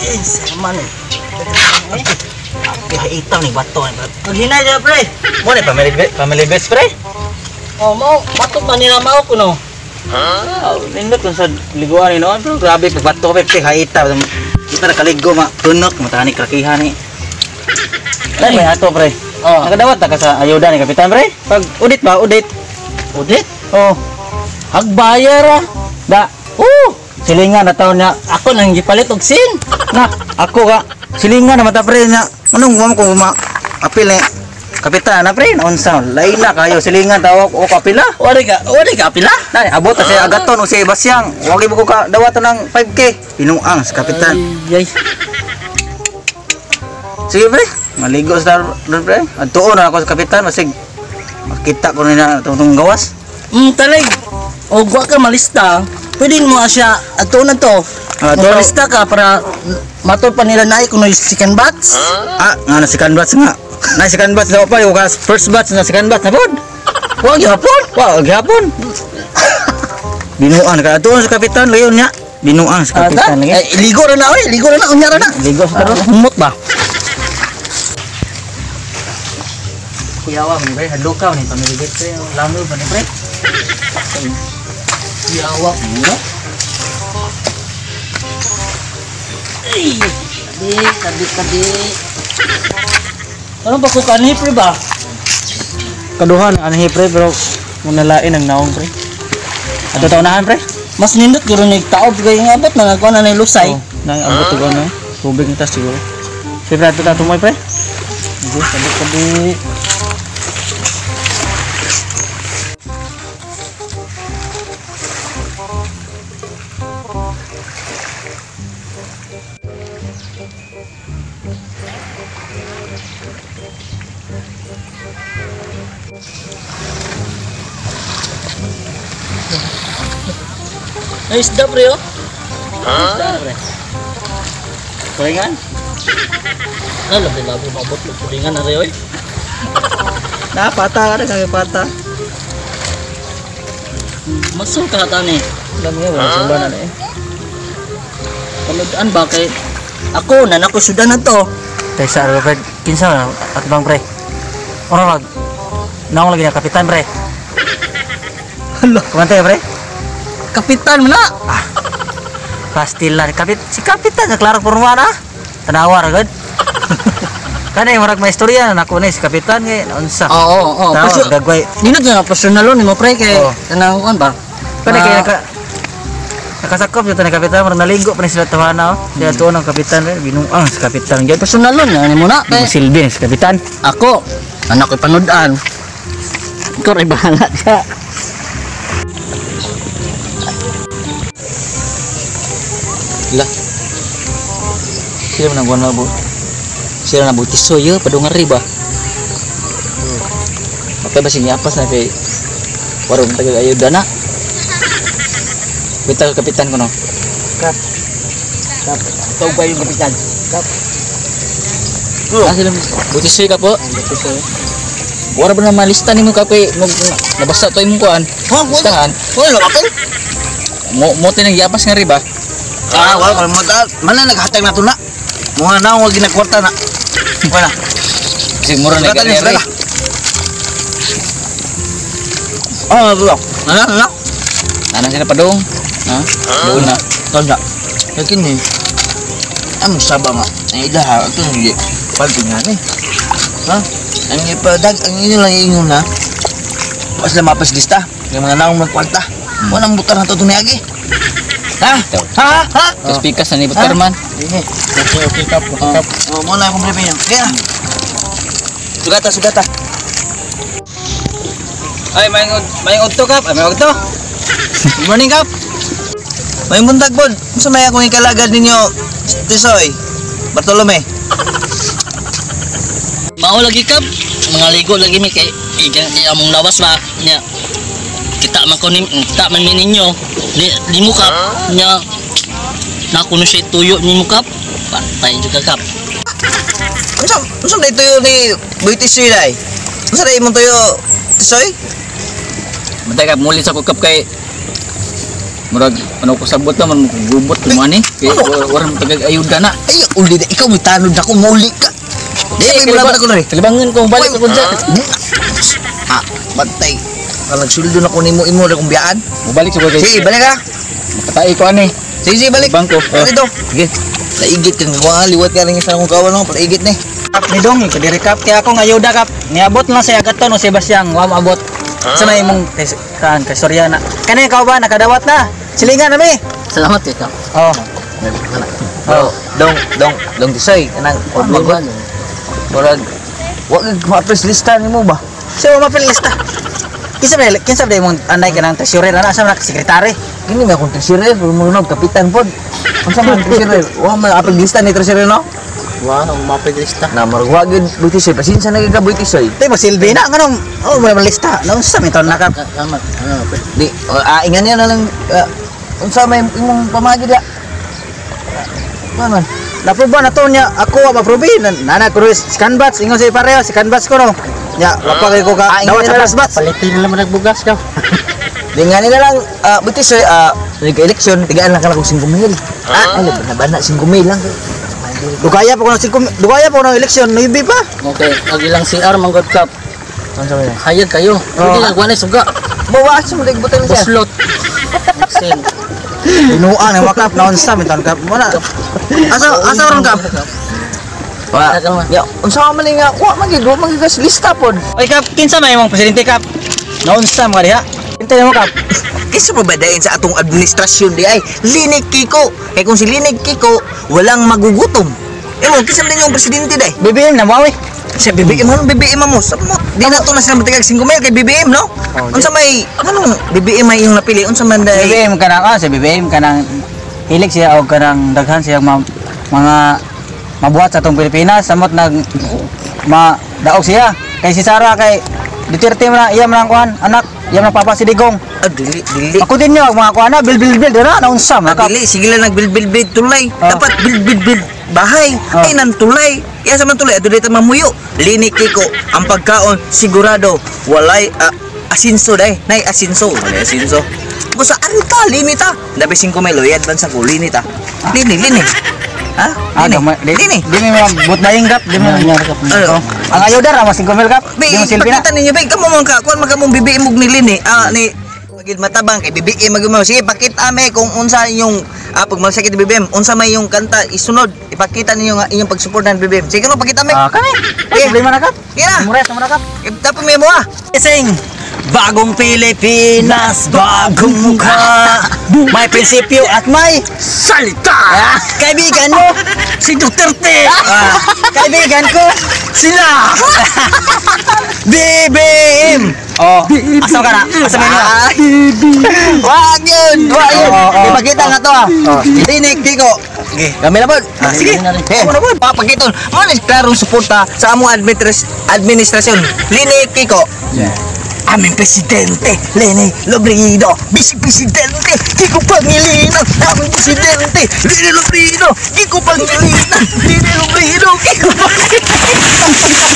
Eh, sama ni. Kaya itang ni bato ni. Paghinay dyan, pre. Mo ni family best pre. Oh, mao, bato pa nila mao kuno. Ah, nindot kung sa liguan ni noon, pero grabe pag bato pre, haita. Kita na kaligo ma tunok matani krakihan ni. Dai may ato pre. Oh. Nakadawat ta ka sa ayuda ni kapitan pre. Pag udit ba, udit. Udit? Oh, Hagbayar ah. da. Silingan na taon niya. Ako nang gipalit og sin. Na, ako ka. Silingan na mata pre niya. Anong mo ko ma apil ni kapitan na pre, naunsa laila kayo silingan tawag o kapila. Wala ka apila? Nay, abot ta si Agaton o si Basyang. Wagi mo ko ka dawaton ng 5K. Pinuang sa kapitan. Ay, ay. Sige pre, maligo sa doon pre. Adtuon na ako sa kapitan basig makita ko nila itong gawas. Talig. O wa ka malista. Pwede mo siya ato na to. Ah, ato. Malista ka para matod pa nila naay kuno second batch. Ah, nga na second batch nga. Na second batch daw pa yung first batch na second batch na pod. Wa gyapon. Wa gyapon. Binuang ka adtuon sa kapitan layon niya. Binuang sa kapitan lagi. Ay, ligo ra na oy, ligo ra na unya ra na. Ligo sa karon. Humot ba? Kuyawa man pre, hadlukaw ni pamilya pre, lamo ba ni pre? Kuyawa mo. Ay, kadi, kadi, kadi. Ano ba ko kanhi pre ba? Kaduhan anhi pre pero munalain ang naong pre. Ato taunahan pre. Mas nindot guro ni taob kay nga abot na nagkuha na ni lusay. Oh, nang abot og ano, tubig ni tas siguro. Sige pre, ato ta tumoy pre. Sige, kadi, kadi. Ay, isda pre oh. Isda pre. Kuringan? Ay, labi-labi maabot ng kuringan na rin oy. Na pata ka kay pata. Masul ka ta ni. Alam niya wala sumba na eh. Panudan ba kay ako na nako sudan na to. Taysa Robert, kinsa na at bang pre? Ora mag naong lagi na kapitan pre. Hala, Kumantay pre? Kapitan mo na. Ah. Pastila kapit si kapitan sa klaro porma na. Tanawa ra gud. Kanay murag may istorya na nako ni si kapitan kay naunsa. Oo, oo. Tanawa Perso- gagway. Nindot nga personal ni mo pre kay Oo. kanang kuan ba? Kanay kay nakasakop jud ni kapitan murag naligo pa ni sila tawana oh. Sila tuon ang kapitan pre, binuang si kapitan gyud. Personal na ni mo na kay Silbi si kapitan. ako anak ko panudan. Ikaw ray bahala siya. Lah. Sila man ang bu. Sila na butiso yo padungari ba. Okay ba sige apas na kay warong tagal ayuda na. Bitaw kapitan ko no. Kap. Kap. Ikaw ba yung kapitan? Kap. Ah, sila butisoy ka po. Wala ba na malista nimo ka kay nabasa to imong kuan. Ha, wala. Listahan. Wala kapil. Mo mo tinang giapas nga riba. Ah, wala ka mo. Mana naghatag na to na. Mga na wag ginagkwarta na. Wala. Kasi mura na Sugatan niya, gani sugatan. Ah, wala. Nana, nana. Ana sila padung. Ha? Doon na. Tanda. Yakin ni. Ang saba nga. Ang ilaha ito hindi paltingan eh. Ha? Ang ipadag ang inyo lang ingon na. Pas na mapas lista. Yung mga naong magkwarta. Walang butar na to agi. Ha? Ha? Ha? Tapos pikas na ni Buterman. Okay, okay, kap, okay, kap. Oh, mo na akong briefing niyo. Kaya. Sugata, sugata. Ay, may udto kap. Ay, may udto. Good morning kap. May buntag pod. Unsa may akong ikalagad ninyo, Tisoy? Bartolome. Mao lagi kap, mga ligo lagi mi kay igang kay among lawas ba nya. Kita man ko ni kita man mi ninyo. Di mo kap nya. Nakuno siya tuyo ni mo kap. Patay jud ka kap. Unsa may tuyo ni Boy Tisoy dai? Unsa day imong tuyo, Tisoy? Bantay kap, muli sa ko kap kay murag ano ko sabot naman gubot mo ani. Kay wala mo tagag ayuda na. Ay, uli na ikaw may tanod ako muli ka. Di, may mulaban ako na rin. Kalibangan ko balik ako dyan. Ah, bantay. Ka nagsuldo na ko nimo imo na kong biyaan. Mubalik sa ko kay. Sige, balik ka. Patay ko ani. Sige, sige, balik. Bangko. Balik dito. Sige. Laigit kang gawa, liwat ka rin sa akong kawan no, palaigit ni. Kap ni Dong, kadiri kap kaya ako ng ayuda kap. Niabot lang sa Agaton o Sebastian, wa maabot. Sa may imong kan kay Soriana. Kani ikaw ba nakadawat na? Silingan nami. Salamat kay kap. Oh. Oh, dong dong dong tisoy kanang magod. Murag wa gyud ma-press lista nimo ba? Siya wa mapil lista. Kinsa ba imong anay kanang treasurer ana sa mga sekretary? Kini nga akong treasurer, pero mo kapitan pod. Unsa man treasurer? Wa man apig lista ni treasurer no? Wa mapil lista. Na murag wa gyud Boy Tisoy, pasensya na gyud ka Boy Tisoy. Di mo silbi na nganong oh mo naman lista. Naunsa may taon na kap? Di, ingan niya na lang unsa may imong pamagi dia. Kuan man. Naproba na to niya ako wa maprobi nana ko second batch ingon si pareho second batch ko no. Nya wa pa kay ko ka Ah, ingon dawat sa nila. first batch. Palitin na naman nagbugas ka. Di nga nila lang, Boy Tisoy, nagka-election, tigaan lang ka lang kung 5 mil. Ah, ay, bana 5 mil lang. Dugaya pa ko ng dugaya pa ko ng election 9 pa. Okay, og ilang CR manggod kap. Unsa man? Hayag kayo. Pwede lang wala suga. Bawa sa mo butang siya. Buslot. Sing. Binuang na makap naunsa may taon kap. Wala. Asa asa ron kap? Wa. Ya, unsa man ni nga wa man gyud, wa man gyud kas lista pod. Oy kap, kinsa may imong presidente kap? Naunsa mga diha? Hintay mo kap. Kinsa pa ba dayon sa atong administrasyon di ay Linig Kiko. Kay kung si Linig Kiko walang magugutom. Emo kinsa man yung presidente day? BBM na mawi. Sa BBM mo, BBM mo. Samot. Di na to na sila matigag 5 mil kay BBM no. Unsa may anong BBM may iyong napili? Unsa man day? BBM kanang ah, sa BBM kanang hilig siya og kanang daghan siya mga mabuhat sa atong Pilipinas samot nag ma daog siya kay si Sara kay Duterte man na iya man ang kuan anak iya man ang papa si Digong. Ah, dili dili. Ako din nyo mga kuan na bil bil bil dira naunsa man Ah, kap. dili sige lang nag build build build tulay. Oh. Dapat build build build bahay. Oh. Ay nan tulay. Iya sa man tulay adto dito mamuyo. Linig Kiko ang pagkaon sigurado walay asinso day. Nay asinso, walay asinso. Busa arita limita. Dabi 5 mil loyad ban sa ko linita. Lini lini. Ha? Ah, Lini. gamay. Di, Lini. di may mga butbaying kap, di may Ano? Ang ayodar, mas 5 mil kap. Be, Di mo silbi na. pakita ninyo, be, kamo man ka, kuan man ka mong BBM og ni Lini, ah, ni magid matabang kay BBM mag mo. Sige, pakita me kung unsa inyong pag masakit ni BBM, unsa may yung kanta isunod, ipakita ninyo nga inyong pagsuporta ng BBM. Sige, no, pakita me. Ah, kami. Sige. Problema na kap. Sige na. Mura, mura kap. Tapos may mo ah. Sing! Bagong Pilipinas, bagong mukha. May prinsipyo at may Salita. kaibigan mo, Si Duterte. Ah, kaibigan ko, Sila. BBM. Oh, asa ka na? Asa mo niya? Wag yun, wag yun. Oo, oo. Ipakita nga to ah. Linig Kiko. Sige. Kami na pod. Ah, sige. Eh, papakiton. Mo ni klarong suporta sa among administrasyon. Linig Kiko. Aming presidente, Leni Lobrido, Vice Presidente, Kiko Pangilinan, aming presidente, Leni Lobrido, Kiko Pangilinan, Leni Lobrido, Kiko Pangilinan.